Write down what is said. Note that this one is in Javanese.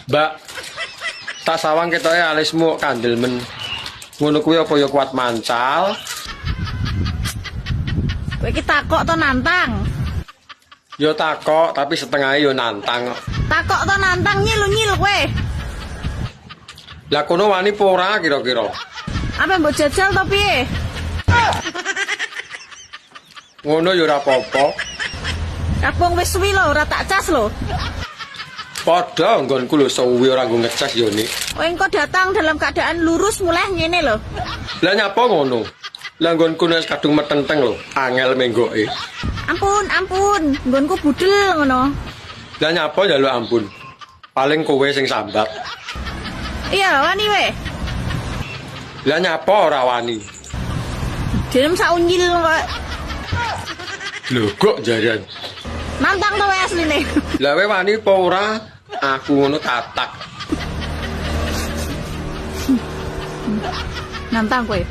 Mbak, tak sawang ketoke alismu kandel men. Ngono kuwi apa ya kuat mancal? Kowe iki takok to nantang? Ya takok, tapi setengahnya ya nantang. Takok to nantang nyil nyil kowe. Lah kono wani apa ora kira-kira? Apa mbok jajal to piye? Ngono ya ora apa-apa. Kabung wis suwi lho, ora tak cas lho. Padha nggonku lho suwi ora nggo ngecas yo nik. Kowe engko datang dalam keadaan lurus mulai ngene lho. Lah nyapa ngono? Lah nggonku nek kadung metenteng lho, angel menggoke. Ampun, ampun, nggonku budel ngono. Lah nyapa njaluk ampun? Paling kowe sing sambat. Iya, wani we. Lah nyapa ora wani? Dilem sak unyil kok. Lho kok jaran. Nantang to wae asline. Lah kowe wani apa ora? Aku ngono tatak. Nantang kowe.